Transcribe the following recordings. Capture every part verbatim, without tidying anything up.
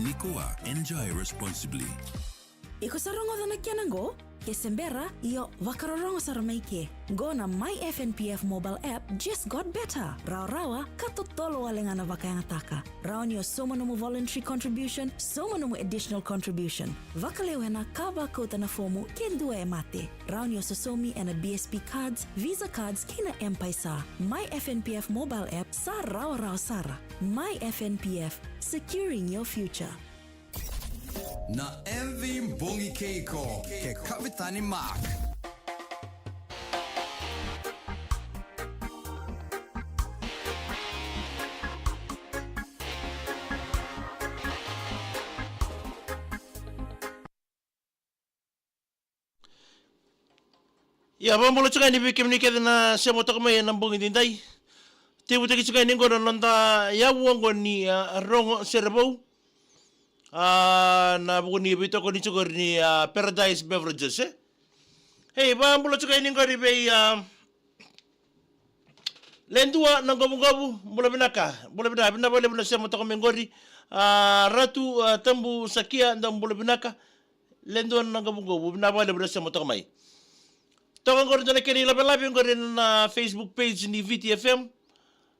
Nikua, enjoy responsibly. Iko sa rogoca na kena qo? Ke se bera, io, vakarorogo sara mai ke. Qo na My F N P F mobile app just got better. Rawarawa, ka totolo wale ga na vakayagataka. Rawa ni o sauma nomu voluntary contribution, sauma nomu additional contribution. Vakalewe na ka vakauta na fomu ke dua e mate. Rawa ni o sosomi ena B S P cards, Visa cards, kei na M-PAiSA. My F N P F mobile app sa rawarawa sara. My F N P F, securing your future. Na M V Bogi Keiko, ke Kavetani Mark. Ia, vakabula tiko ga yani vei kemuni kece na sema toka mai ena bogi daidai. Tevutaki tiko ga yani qo na noda yavu oqo ni, a, rogo sere vou. A, na vuku ni veitokoni tiko ni, a, Paradise Beverages, e? Ei, vakabula tiko ga yani qori vei, a, Ledua na Qovuqovu, bula vinaka, bula vinaka, vinaka vakalevu na sema toka mai qori. A, Ratu, a, Tabu Sakia, dou bula vinaka. Ledua na Qovuqovu, vinaka vakalevu na sema toka mai. Toka qori dua na kena ilavelave qori na Facebook page ni Viti F M.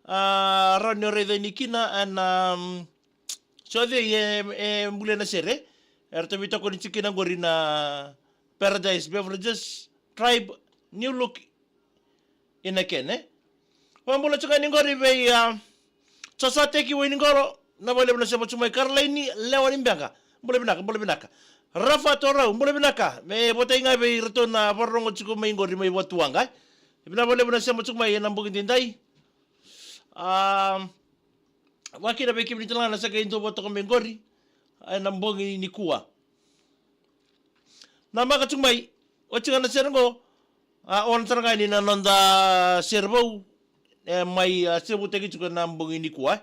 A, rawa ni o raica yani kina, a, na, mm, so cei e, e bulia na sere. Eratou veitokoni tiko kina qori na Paradise Beverages, Tribe, New Look, ina kena. Vakabula tiko ga yani qori vei, a, Sasateki Wainiqoro, vinaka vakalevu na sema tiko mai. Karolaini Lewa ni Beqa, bula vinaka, bula vinaka. Rafa Torau, bula vinaka. Me votai ga vei iratou na vakarorogo tiko mai qori mai Vatuwaqa, e. Vinaka vakalevu na sema tiko mai ena bogi daidai. A, vakakina vei kemuni tale ga na sa qai dua vata toka mai qori ena bogi nikua. Namaka tiko mai, oti ga na sere qo, a, o na tara ga yani na noda sere vou, e, mai, a, sevutaki tiko ena bogi nikua, e.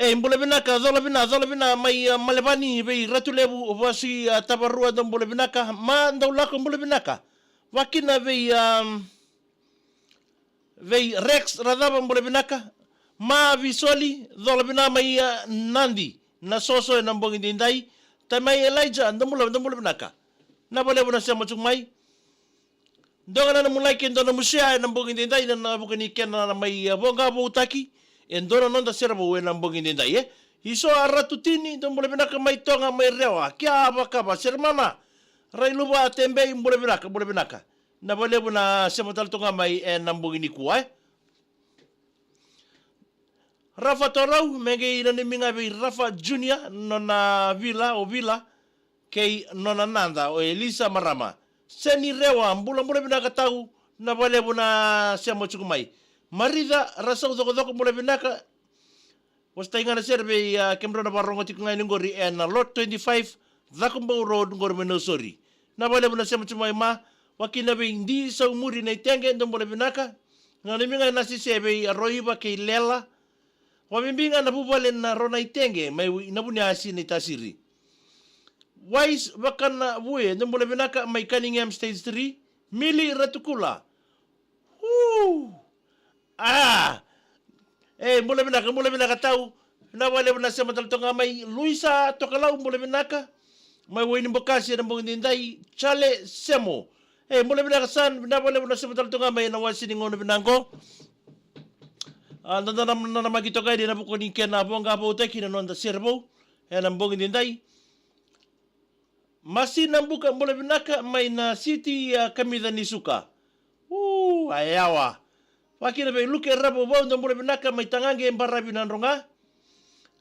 Ei, bula vinaka, cola vina, cola vina mai, a, Malevani, vei Ratu Levu, Vasi, a, Tavarua, dou bula vinaka, ma dou lako, bula vinaka. Vakakina vei, a, vei Rex Racava, bula vinaka. Ma Visoli, cola vina mai, a, Nadi, na soso ena bogi daidai. Tamai Elijah, dou bula, dou bula vinaka. Vinaka vakalevu na sema tiko mai. Dua ga na nomu like, dua na nomu share ena bogi daidai, na, na vuku ni kena na mai, a, voqa voutaki e dua na noda sere vou ena bogi daidai, e. Iso a Ratu Tini, dou bula vinaka mai Toga, mai Rewa, Kiavakava, Seremana, Railuva, Tebei, bula vinaka, bula vinaka. Vinaka vakalevu na sema tale toka ga mai ena bogi nikua, e. Rafa Torau, me qai nanumi ga vei Rafa Junior, nona vila, o Vila, kei nona nada, o Elisa Marama. Seni Rewa, bula, bula vinaka tau, vinaka vakalevu na sema tiko mai. Marica Rasau Cokocoko, bula vinaka. Vosataki ga na sere vei, a, kemudrau na vakarorogo tiko ga yani qori ena Lot twenty-five, Cakobau Road, qori mai Nausori. Vinaka vakalevu na sema tiko mai, ma. Vakakina vei Di Saumuri Naitege, dou bula vinaka. Nanumi ga na sese vei Roiva kei Lela. Vakabibi ga na vuvale na Ro Naitege, mai Wi-, na Vuniasi, Naitasiri. Wise Vakanavue, dou bula vinaka, mai Cunningham State Street. Mili Ratukula. Uu. A. E, bula vinaka, bula vinaka tau. Vinaka vakalevu na sema tale toka ga mai. Luisa Tokalau, bula vinaka. Mai Wainibokasi ena bogi daidai. Chale Semo. E, bula vinaka san, vinaka vakalevu na sema tale toka ga mai ena wase ni gauna vinaka qo. A, da, da, da, da, da, maki toka yani ena vuku ni kena voqa voutaki na noda sere vou ena bogi daidai. Masina Buka, bula vinaka mai na siti, a, kamica ni suka. U, a yawa. Vakakina vei Luke Ravovau, dou bula vinaka mai Tagaqe, Baravi, Nadroga.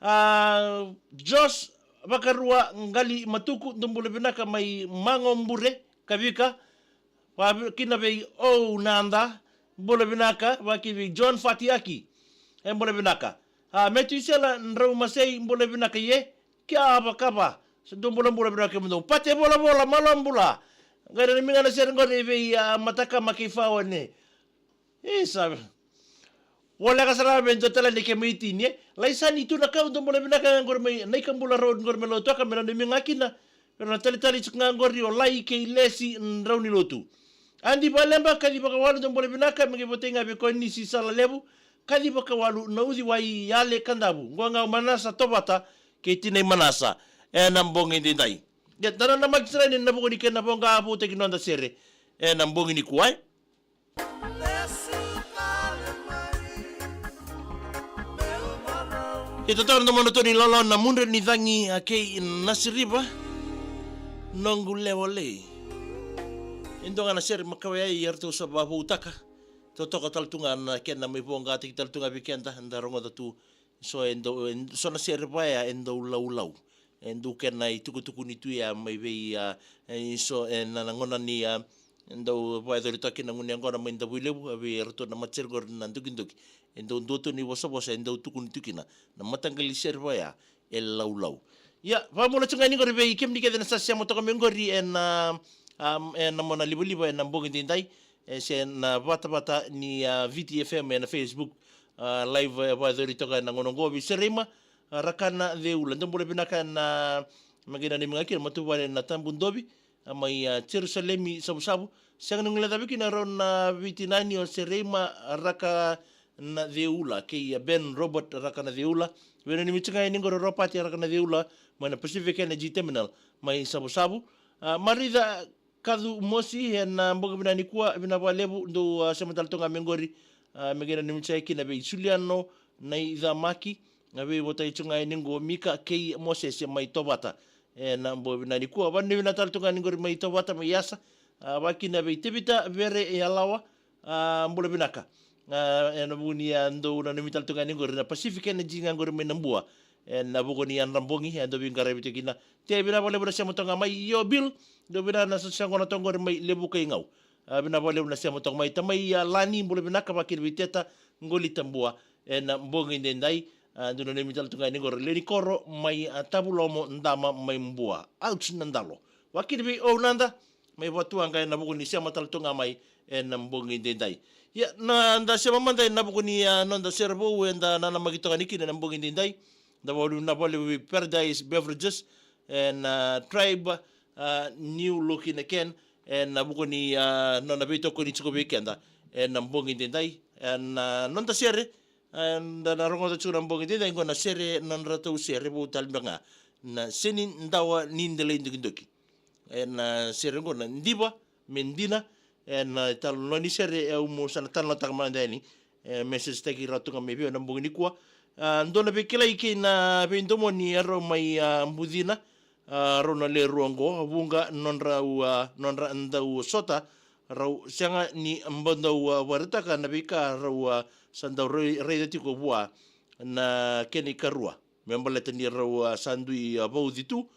A, Josh Vakarua Qali Matuku, dou bula vinaka mai Magobure, Kavika. Vakakina vei Ou Nada, bula vinaka, vakakina vei John Fatiaki. E, bula vinaka. A, Metuisela Draumasei, bula vinaka, ye. Kiavakava. Sa dou bulabula vinaka kemudou. Pate Volavola, malo bula. Qai nanumi ga na sere qori vei, a, Matakama kei Faone. Isa. Voleka sara me dua tale ni kemu itini, e. Laisani Tunakau, dou bula vinaka qori mai Naikabula Road qori mai Lautoka, me nanumi ga kina Vei ira na talitali tiko ga qori o Lai kei Lesi Draunilotu. Adi Valeba, kaci vakawalu, dou bula vinaka, me qai votai ga vei koya Nisi Salalevu, kaci vakawalu na Uciwai, Yale Kadavu, Qoqau Manasa Tovata, kei Tinai Manasa, ena bogi daidai. Ia, da na namaki sara yani ena vuku ni kena voqa voutaki noda sere ena bogi nikua. E totolo na mona toni lolo na mudre ni cagi a kei Nasiriva. Noqu lewa lei. E dua ga na sere makawa ya e ratou sa vavoutaka. Totoka tale tu ga na kena mai voqataki tale tu ga vei keda, da rogoca tu. So e dau, e so na sere vaya e dau laulau. E dau kena itukutukuni tu ya mai vei a, e so e na, na gona ni a, e dau vayacori toka kina gunu yaqona mai Davuilevu, a vei iratou na matasere qori na Dokidoki. E dau dua tu ni vosavosa, e dau tukuni tu kina na mataqali sere vaya e laulau. Ia, vakabula tu ga ni qori vei kemuni kece na sa sema toka mai qori ena, a, ena mona livaliva ena bogi daidai, e se na vatavata ni a, Viti F M ena Facebook, a, live e vayacori toka ena gauna qo vei Sereima, a, Rakanaceula. Dou bula vinaka na, me qai nanumi ga kina matavuvale na Tabudovi, a, mai a, Jerusalemi Savusavu. Sega ni guilecavi kina rau na veitinani o Sereima Rakanaceula kei a Ben Robert Rakanaceula. Veinanumi tu ga yani qori o Ropati Rakanaceula mai na Pacific Energy Terminal mai Savusavu. A, Marica Kacu Mosi, ena bogi vinaka nikua, vinaka vakalevu, dou a, sema tale tu ga mai qori, a, me qai nanumi tu ga kina vei Juliano Naicamaki, a, veivotai tu ga yani qo Mika kei Mosese mai Tovata. Ena bogi vinaka nikua, vakanuinui vinaka tale tu ga yani qori mai Tovata mai Yasa, a, vakakina vei Tevita Vere Yalawa, a, bula vinaka. A, ena vuku ni a dou nanumi tale tu ga yani qori na Pacific Energy ga qori mai Nabua. Ena vuku ni yadra bogi, e dou veiqaravi tu kina. Te vinaka vakalevu na sema toka mai, io Bill, dou vinaka na sa, sa gona toka qori mai Levukaigau. A, vinaka vakalevu na sema toka mai, tamai a Lani, bula vinaka, vakakina vei Teta Qolitabua. Ena bogi daidai, a, dou nanumi tale tu ga yani qori Lenikoro mai a, Tavulomo, Dama mai Bua. Ouch na dalo. Vakakina vei Ounada mai Vatuwaqa ena vuku ni sema tale tu ga mai ena bogi daidai. Ia, na da sema mada ena vuku ni a, noda sere vou eda nanamaki toka yani kina ena bogi daidai. Da vakavinavinaka vakalevu vei Paradise Beverages ena Tribe, a, New Look in a Can, ena vuku ni a, nona veitokoni tiko vei keda ena bogi daidai. Ena noda sere, eda na rogoca tiko na bogi daidai qo na sere, nodratou sere vou tale beka ga na Senidawa ni Delai Dokidoki. Ena sere qo na Diva me Dina, ena italanoa ni sere e au mo sa na talanoataka mada yani, e message taki rau tu ga mai vei au ena bogi nikua. A, dua na veikilai kei na veidomoni e rau mai a, Bucina, a, rau na le rua qo, vuqa nodrau a, nodra dau sota, rau sega ni bau dau a, vakaraitaka na veika rau a, sa dau rai-, raica tiko vua na kena ikarua. Me baleta ni rau a, sa dui a, vauci tu.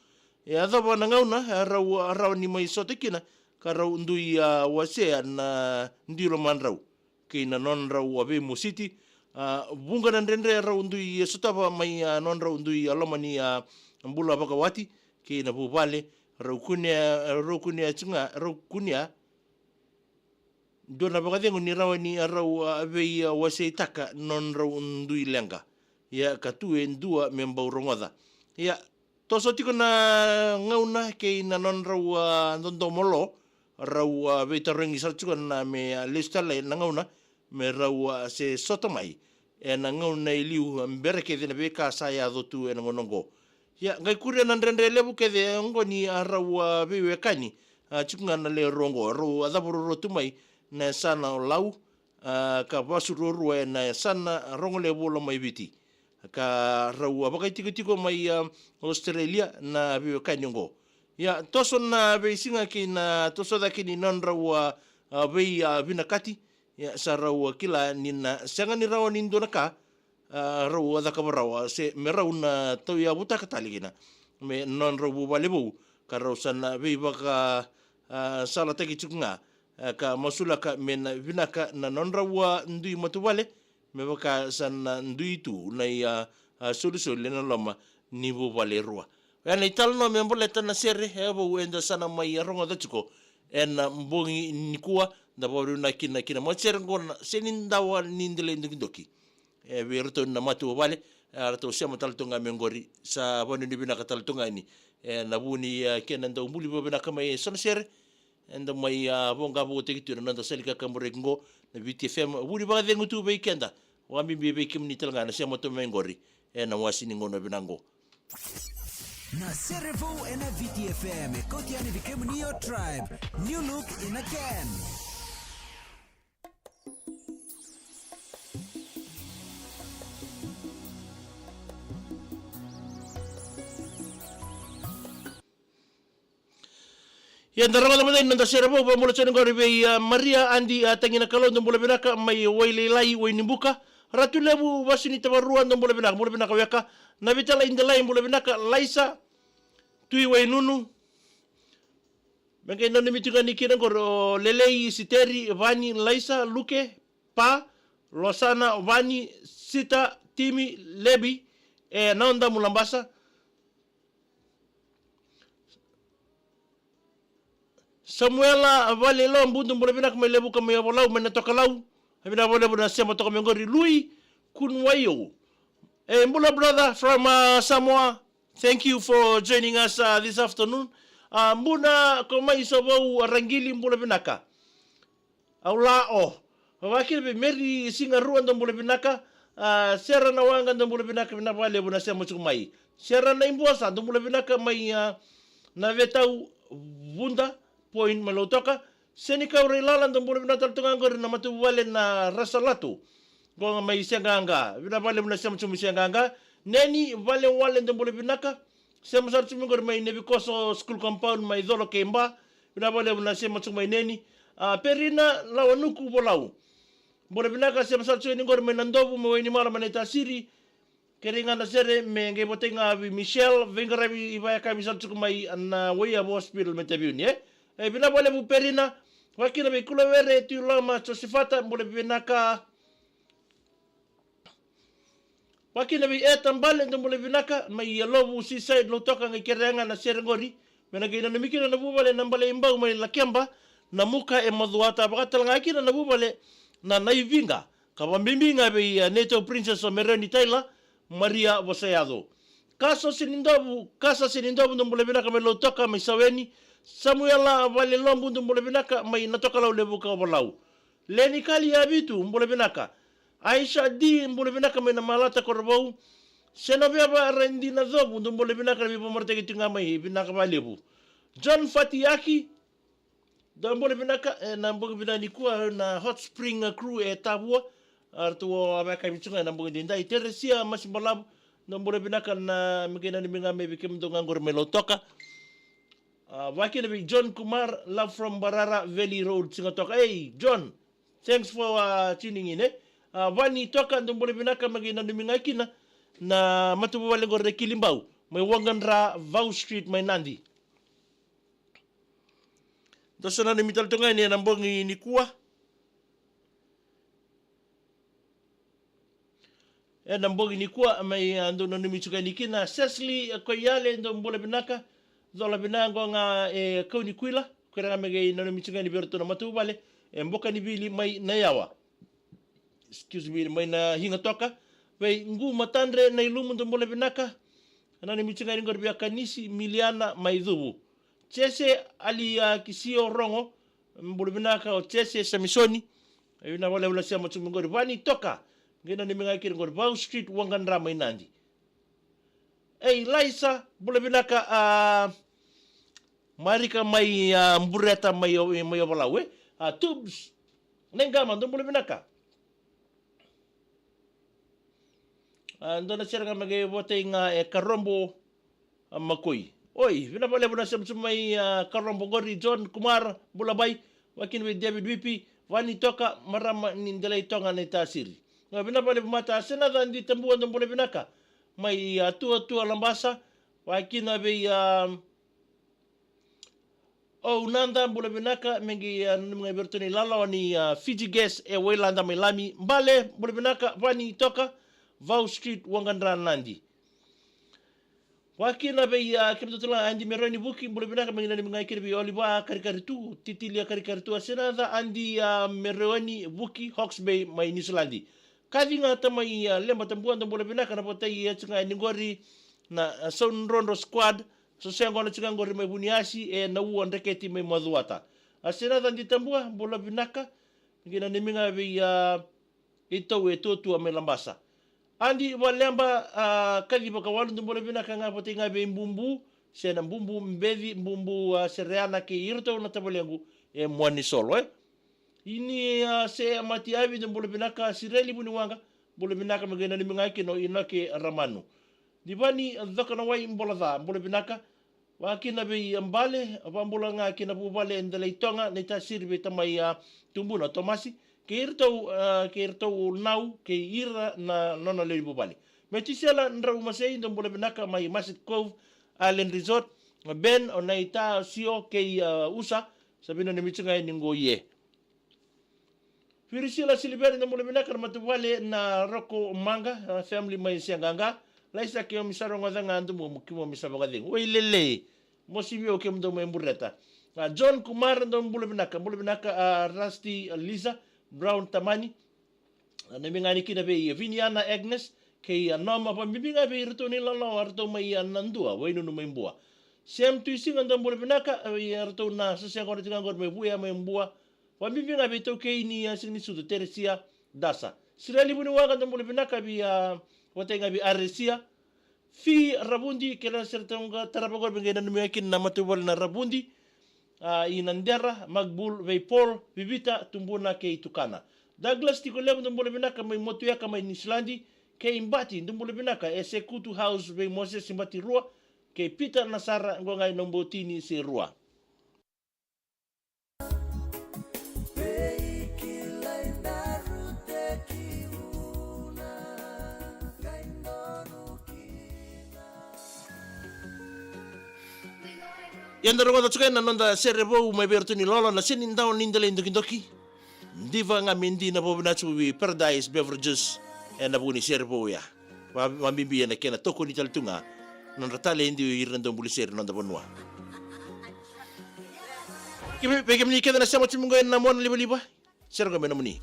E yacova na gauna, a, rau a, rawa ni mai sota kina, ka rau dui a, wasea na dui lomadrau kei na nodrau a, veimositi. A, vuqa na dredre rau dui a, sotava mai a, nodrau dui a, loma ni a, bula vakawati kei na vuvale, rau kunea, rau kunea tiko ga, rau kunea dua na vakacegu ni rawa ni a rau a, vei a, waseitaka nodrau dui leqa. Ia ka tu e dua me bau rogoca. Ia, toso tiko na gauna kei na nodrau a, dodomo lo, rau a, veitarogi sara tiko na me a, lesu tale na gauna me rau a, se sota mai ena gauna e liu, a, bera kece na veika sa yaco tu ena gauna oqo. Ia, qai kuria na dredre levu kece oqo ni a rau a, veiwekani, a, tiko ga na le rua oqo, rau a, cava ruarua tu mai na yasana o Lau, a, ka vasu ruarua ena yasana Rogolevu Lomaiviti, ka rau a, vakaitikotiko mai a, Australia na veiwekani oqo. Ia, toso na veisiga kei na toso cake ni nodrau a, a, vei a, vinakati. Ia, sa rau a, kila ni na sega ni rawa ni dua na ka a, rau a, cakava rawa se me rau na tauyavutaka tale kina me nodrau vuvale vou, ka rau sa na veivaka, a, salataki tiko ga, a, ka masulaka me na vinaka na nodrau a, dui matavuvale, me vaka sa na dui tu na i a, a, solisoli ena loma ni vuvale e rua. Oya na italanoa me baleta na sere e vou eda sa na mai a, rogoca tiko ena bogi nikua. Da vakavinavinaka kina, kina matasere qo na Senidawa ni Delai Dokidoki. E vei iratou na matavuvale, e ratou sema tale tu ga mai qori, sa vakanuinui vinaka tale tu ga yani E na vu ni, a, kena dau buli vakavinaka mai e so na sere. Eda mai, a, voqa vakautaki tu na noda sali kakaburaki qo na V T F M. Vu ni vakacegu tu vei keda. Vakabibi vei kemuni tale ga na sema tu mai qori. E na wasi ni gauna vinaka qo. Na sere vou e na V T F M e kauti yani vei kemuni o Tribe. New look in a can. Ia da rogoca mada na noda sere vou, vakabula tiko qori vei, a, Maria Adi, a, Tagina Kalou, dou bula vinaka mai Wailailai, Wainibuka. Ratu Levu, Vasu ni Tavarua, dou bula vinaka, bula vinaka weka. Navitala Idelai, bula vinaka, Laisa, Tui Wainunu. Me qai nanumi tu ga ni kina qori o Lelei, Siteri, Vani, Laisa, Luke, Pa, Losana, Vani, Sita, Timi, Lebi, e Naodamu Labasa. Samuela Valeloa, budu bula vinaka mai Levuka mai Ovalau, mai na Tokalau. Vinaka vakalevu na sema toka mai qori Lui Kunwaio. E bula brother from, uh, Samoa. Thank you for joining us, uh, this afternoon. Uh, buna ko mai Savou, Ragili, bula vinaka. Au la o. Vakina vei Meri Sigarua, dou bula vinaka. A, Sera na Waqa, dou bula vinaka, vinaka vakalevu na sema tiko mai. Sera na Ibuasa, dou bula vinaka mai, a, na Vetau Vuda, Point mai Lautoka. Senikau Railala, dou bula vinaka tale tu ga qori na matavuvale na Rasalato. Qo ga mai Seaqaqa, vinaka vakalevu na sema tiko mai Seaqaqa. Neni Valewale, dou bula vinaka. Sema sara tiko mai qori mai Nevikoso School Compound mai Colo kei Ba. Vinaka vakalevu na sema tiko mai Neni. A, Perina Lawanuku Volau. Bula vinaka, sema sara tiko ni qori mai Nadovu, mai Wainimala, mai Naitasiri. Kerei ga na sere me qai votai ga vei Michelle, veiqaravi ivakayakavi sara tiko mai na Waiyavu Hospital me taviuni, e. E, vinaka vakalevu Perina. Vakina vei Kulawere, Tui Loma, Josefata, bula vinaka. Vakina vei Eta Bale, dou bula vinaka, mai Yalovu, Seaside, Lautoka, qai kerea ga na sere qori. Me na qai nanumi kina na vuvale na Bale Ibau mai Lakeba, na Muka e Macuata, vakatale ga kina na vuvale na Naiviqa. Ka vakabibi ga vei, a, neitou Princess o Mereni Taila, Maria Vosayaco. Kasa Senidovu, Kasa Senidovu, dou bula vinaka mai Lautoka, mai Saweni. Samuela Valelobu, dou bula vinaka mai Natokalau, Levuka, Ovalau. Leni Kali Yavitu, bula vinaka. Aisha D, bula vinaka mai Namalata, Korovou. Senoveva Redi Nacovu, dou bula vinaka, na veivakamarataki tu ga mai, vinaka vakalevu. John Fatiaki, dou bula vinaka, e, na bogi vinaka nikua, na Hot Spring, a, crew e Tavua. A, ratou a vakayakavi tu ga na bogi edaidai. Teresia Masibalavu, dou bula vinaka, na me qai nanumi ga mai vei kemudou ga qori mai Lautoka. A, vakina vei John Kumar, love from Barara Valley Road, Sigatoka. Hey, John, thanks for, uh, tuning in, e. A, Vani Toka, dou bula vinaka, me qai nanumi ga kina na matavuvale qori na Kilibau, mai Waqadra, Vau Street, mai Nadi. Dou sa nanumi tale tu ga yani ena bogi nikua. Ena bogi nikua, mai, a, dou nanumi tu ga yani kina. Cecily, a, Koiale, dou bula vinaka. Cola vinaka qo ga e Kaunikuila. Koya ga me qai nanumi tu ga yani vei iratou na matavuvale e Bokanivili mai Naiyawa. Excuse me, mai na Higa Toka. Vei Qu Matadre na Ilumu, dou bula vinaka. Nanumi tu ga yani qori vei a Kanisi Miliana mai Cuvu. Jese Ali, a, Kisio Rogo, bula vinaka o Jese Samisoni. E vinaka vakalevu na sema tu mai qori. Vani Toka, qai nanumi ga kina qori Vau Street, Waqadra mai Nadi. Ei, Laisa, bula vinaka, a, Marika mai, a, Bureta mai o, mai Ovalau, e. A, Tubs, Naiqama, dou bula vinaka. A, dou na sere ga me qai votai ga e Karobo, a, Makoi. Oi, vinaka vakalevu na sema tu mai, a, Karobo qori, John Kumar, bula bai, vakina vei David Wipi, Vani Toka, marama ni Delai Toga na iTasiri. A, vinaka vakalevu Mata, Senaca Di Tabua, dou bula vinaka. Mai, a, Tuatua Labasa, vakina vei, a, O Nada, bula vinaka, me qai, a, nanumi ga vei iratou na ilala ni, a, Fiji Gas e Wailada mai Lami. Bale, bula vinaka, Vani Toka, Vau Street, Waqadra, Nadi. Vakina vei, a, kemudou tale ga Adi Meroni Vuki, bula vinaka, me qai nanumi ga kina vei Oliva Karikaritu, Titilia Karikaritu, a Senaca Adi, a, Meroni Vuki, Hawke's Bay mai Niusiladi. Kaci ga tamai, a, Leba Tabua, dou bula vinaka, na votai e tu ga yani qori na, a, Saunidrodro Squad, Sosegona tiko qori mai Vuniasi, e Naua Dreketi mai Macuata. A Senatha Ditabua, bula vinaka, qai nanumi ga vei, a, Itau e Tuatua mai Labasa. Adi Valeba, a, Kaci Vakawalu, dou bula vinaka ga, vata ga vei Bubu, se na Bubu Beci, Bubu, a, Sereana kei iratou na tavalequ e Muanisolo, e. Ini, a, se Mati Avi, dou bula vinaka, Sireli Vuniwaqa, bula vinaka, me qai nanumi ga kina o Inoke Ramanu. Divani Cokanawai, bula ca, bula vinaka. Vakina vei Bale, vabula ga kina vuvale e Delaitoga, na itasiri vei tamai, a, tubuna Tomasi, kei iratou, a, kei iratou nau, kei ira na nona lewe ni vuvale. Metisela Draumasei, dou bula vinaka mai Maset Cove Island Resort, Ben, o Naita, Sio, kei, a, Usa, sa vinanumi tiko ga yani qo, ie. Firisila Siliveri, dou bula vinaka na matavuvale na Roko Maqa, a, family mai Seaqaqa. Laisa, keimami sa rogoca ga domomu, keimami sa vakacegu. Oi lele. Mosi vei au kemudou mai Bureta. A, John Kumar, dou bula vinaka, bula vinaka, a, Rusty, a, Lisa Brown Tamani. A, nanumi ga yani kina vei Viniana Agnes kei, a, Noma, vakabibi ga vei iratou na ilawalawa, a, ratou mai, a, Nadua, Wainunu mai Bua. Sam Tuisiga, dou bula vinaka, a, vei iratou na sosegona tiko qori mai Vuya mai Bua. Vakabibi ga vei taukei ni, a, siga ni sucu, Teresia Dasa. Sireli Vuniwaqa, dou bula vinaka vei, a, vata ga vei Aresia. Fi Ravudi, kei na sere tauga tarava qori me qai nanumi ga kina na matavuvale na Ravudi. A, i Nadera, Magbul, vei Paul, Vivita, tubuna kei tukana. Douglas Tikolevu, dou bula vinaka mai Motueka mai Niusiladi. Kei Bati, dou bula vinaka, e Sekutu House vei Moses Bati Rua. Kei Peter Nasara, qo ga i Nobotini se Rua. Ia da rogoca tiko na noda sere vou mai vei iratou ni Lolo, na Senidawa ni Delai Dokidoki. Diva ga me dina, vakavinaka tiko vei Paradise Beverages ena vuku ni sere vou ya. Va, vakabibi ena kena tokoni tale tu ga na nodra taledi o ira na daubuli sere ena noda vanua. Kemuni, vei kemuni kece na sema tiko qo ena monalivaliva, sere qo me nomuni.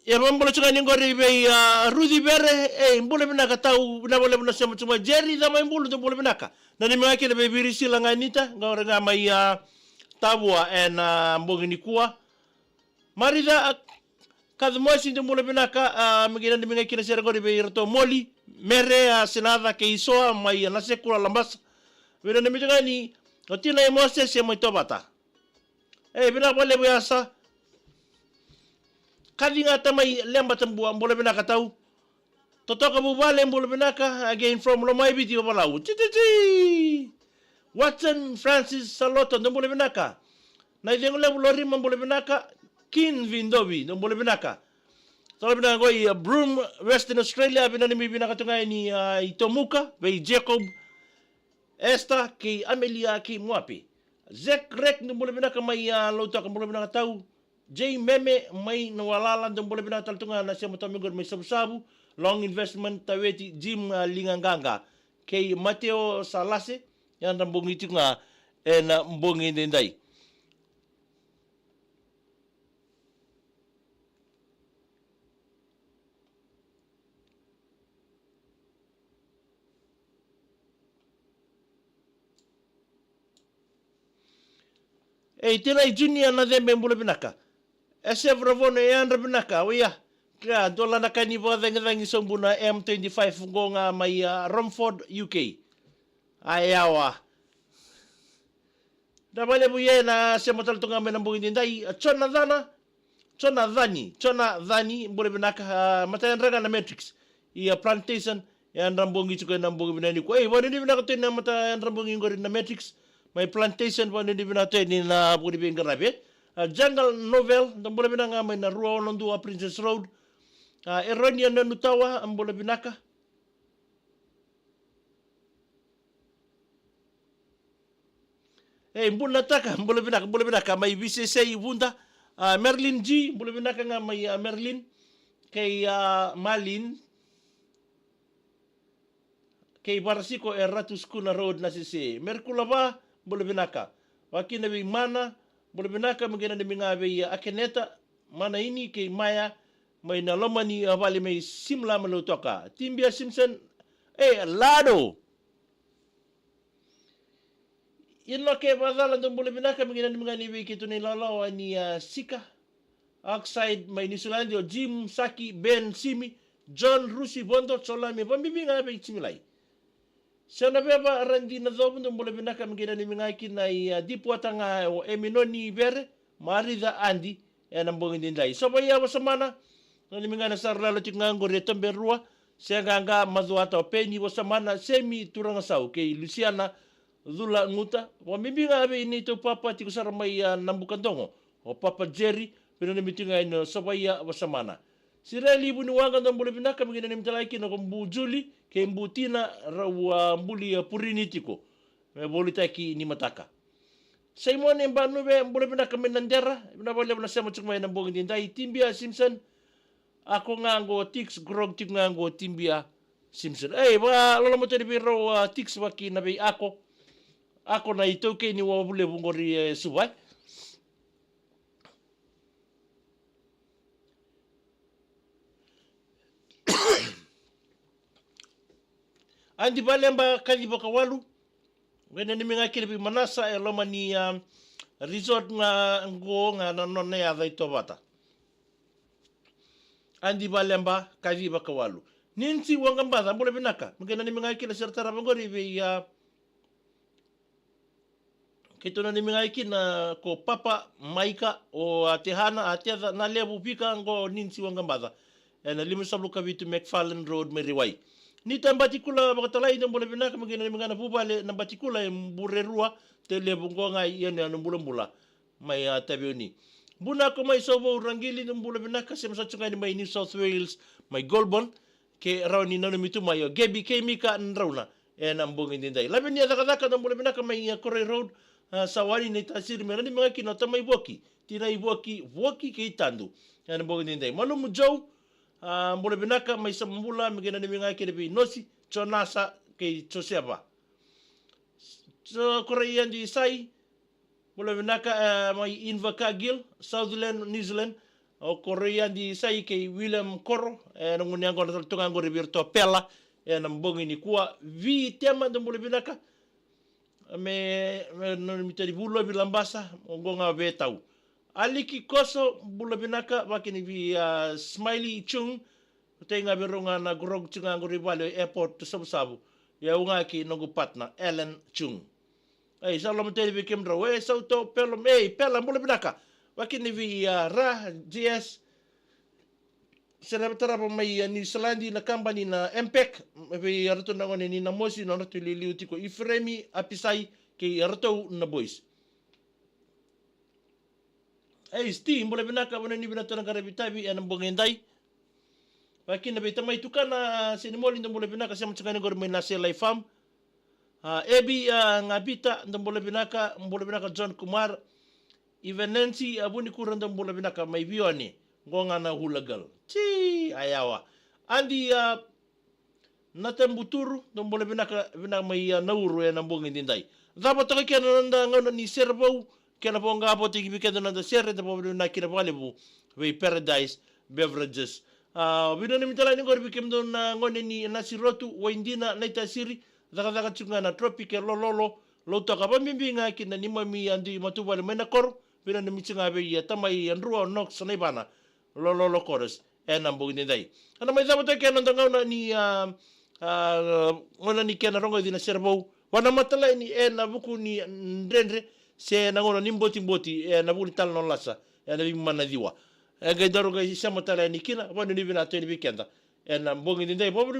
Ia, vakabula tiko ga yani qori vei, a, Ruci Vere, e, bula vinaka tau, vinaka vakalevu na sema tiko mai. Jerry Camaibulu, dou bula vinaka. Nanumi ga kina vei Virisila Ganita, qori ga mai, a, Tavua ena, a, bogi nikua. Marica, a, Kacumosi, dou bula vinaka, a, me qai nanumi ga kina sere qori vei iratou Moli, Mere, a, Senaca kei Soa mai, a, Nasekula Labasa. Vei nanumi tiko ga yani o Tina e Mosese mai Tovata. E, vinaka vakalevu Yasa. Kaci ga tamai Leba Tabua, bula vinaka tau. Totoka Vuvale, bula vinaka, again from Lomaiviti, Vavalau. Tititi! Watson Francis Saloto, dou bula vinaka. Naicegu Levu Lorima, bula vinaka. Kin Vidovi, dou bula vinaka. Tolo vinaka qo i, a, Broome, Western Australia, vei nanumi vinaka tu ga yani, a, i Tomuka, vei Jacob, Esther kei Amelia kei Moape. Zek Rek, dou bula vinaka mai, a, Lautoka, bula vinaka tau. J Meme mai Nualala, dou bula vinaka tale tu ga na sema tau mai qori mai Savusavu. Long Investment, Taweti, Jim, a, Ligaqaqa. Kei Mateo Salase, yadra bogi tiko ga ena bogi edaidai. E, Tinai Junior Nacebe, bula vinaka. E, Sevra Vono, e, yadra vinaka, oia. Kea, dua la na ka ni vakacagicagi sobu na M twenty-five qo ga mai, a, Romford, U K. A, e, yawa. Vinaka vakalevu, ia na sema tale tu ga mai na bogi edaidai, a, Jonacana, Jonacani, Jonacani, bula vinaka, a, matayadra ga na Matrix. Ia Plantation, yadra bogi tiko ena bogi vinaka nikua. Ei, vakanuinui vinaka tu yani na matayadra bogi qori na Matrix. Mai Plantation, vakanuinui vinaka tu yani na vuku ni veiqaravi. A, Jungle Novel, dou bula vinaka ga mai na rua ono dua Princess Road. A, Eronia Nanutawa, bula vinaka. Ei, Bunataka, bula vinaka, bula vinaka, mai Visesei Vuda, a, Marilyn G, bula vinaka ga mai, a, Marilyn, kei, a, Malin, kei Varasiko e Ratu Sukuna Road Nasese, Merkulava, bula vinaka. Vakina vei Mana, bula vinaka, me qai nanumi ga vei Akeneta, Mana Ini kei Maya, mai na loma ni a vale mai Simla mai Lautoka. Tibia Simpson, e lado. Inoke Vacala, dou bula vinaka, me qai nanumi ga ni vei keitou na ilawalawa ni a Sika. Oxide mai Niusiladi, o Jim, Saki, Ben, Simi, John, Rusi, Vodo, Solami, vabibi ga vei Jimi Lai. Sena Veva, Radi Nacovu, dou bula vinaka, me qai nanumi ga kina i a Dipuata ga o Eminoni Vere, Marica Adi, ena bogi nidai. Sova ia Vasamana, nanumi ga na sara lala tiko ga qori e Toberua, se qaqa Macuata o Peni Vasamana, Semi Turagasau, kei Lusiana Cula Guta, vabibi ga vei neitou papa tiko sara mai a Nabukadogo, o Papa Jerry, vei nanumi tiko ga ina Sova ia Vasamana. Sireli Vuniwaqa, dou bula vinaka, me qai nanumi tale ga kina ko Bu Juli, kei Bu Tina, rau a buli a Purini tiko. Me volitaki ni mataka. Saimone Banuve, bula vinaka mai Nadera, vinaka vakalevu na sema tiko mai ena bogi nidai, Tibia Simpson, Ako ga qo Tix, Grog tiko ga qo Tibia Simpson. Ei, vakaloloma tale vei rau a Tix vakina vei Ako. Ako na itaukei ni wavu levu qori e Suva. Adi Valeba Kaci Vakawalu. Qai nanumi ga kina vei Manasa e loma ni a resort ga qo ga na nona yaca i Tovata. Adi Valeba Kaci Vakawalu. Ninsi Waqabaca, bula vinaka. Me qai nanumi ga kina sera tarava qori vei a Keitou nanumi ga kina ko Papa Maika, o a Tehana, a Teca, na levu Vika qo Ninsi Waqabaca. Ena limasagavulu ka vitu McFarlane Road mai Rewai. Nita Batikula Vakatalai, dou bula vinaka, me qai nanumi ga na vuvale na Batikula e Burerua, Tailevu qo ga i yanuyanu bulabula mai a Taveuni. Bunako mai Sauvou Raqili, dou bula vinaka, sema sa tu ga yani mai New South Wales, mai Goulburn, ke rawa ni nanumi tu mai o Gebi kei Mika Drauna ena bogi nidai. Lavenia Cakacaka, dou bula vinaka mai a Koroi Road, a, Sawani, Naitasiri, me nanumi ga kina o Tamai Voki, Tinai Voki, Voki kei Tadu ena bogi nidai. Malumu Joe, a, bula vinaka mai Samabula, me qai nanumi ga kina vei Nosi, Jonasa kei Joseva. So, Koroi Adi Sai, bula vinaka, e, mai Invercargill, Southland, New Zealand. O Koroi Adi Sai kei William Koro, e, na gunu yaqona tale tu ga qori vei iratou o Pela, e, na bogi nikua. Vitema, dou bula vinaka. Me, me nanumi tale Vulovi Labasa, o qo ga Vetau. Aliki Koso, bula vinaka, vakina vei, a, Smiley Chung, Tei ga vei rau ga na Grog tu ga qori vale o airport tu Savusavu. Ia au ga kei noqu partner, Alan Chung. Ei, sa loma tale vei kemudrau. E, Sauto, Pelo, ei, Pela, bula vinaka. Vakina vei, a, Ra, G S. Sera tarava mai, a, New Zealand na kabani na M PEC. Vei iratou na gone ni Namosi, na nodratou iliuliu tiko Iferemi, Apisai, kei iratou na boys. Ei, Sti, bula vinaka, vana ni vinaka na qaravi tavi ena bogi edai. Vakina vei tamai tukana, Senimoli, dou bula vinaka, sema tu ga yani qori mai na Selai Farm. A, Ebi, a, Gavita, dou bula vinaka, bula vinaka John Kumar. Ivenensi, a, Vunikura, dou bula vinaka mai Vione. Qo ga na Hula Girl. Ti, a yawa. Adi, a, Nata Buturu, dou bula vinaka, vinaka mai, a, Nauru ena bogi nidai. Cava toka kina na noda gauna ni sere vou, kena voqa votaki vei keda na noda sere, da vakavinavinaka kina vakalevu vei Paradise Beverages. A, vinanumi tale yani qori vei kemudou na gone ni Nasirotu, Waidina, Naitasiri, cakacaka tiko ga na Tropic e Lololo, Lautoka, vabibi ga kina neimami a dui matavuvale mai na koro, vinanumi tiko ga vei, a, tamai, a, Drua, Knox, Naivana, Lololo Quarters, ena bogi nidai. Ena mai cava toka ena noda gauna ni, a, a, gauna ni kena rogoci na sere vou. Vana matala yani ena vuku ni dredre, se na gauna ni botiboti, ena vuku ni tala na lasa, ena veimama na ciwa. E qai daru qai sema tale yani kina, vananuivinaka tu yani vei keda. Ena bogi nidai, vavuri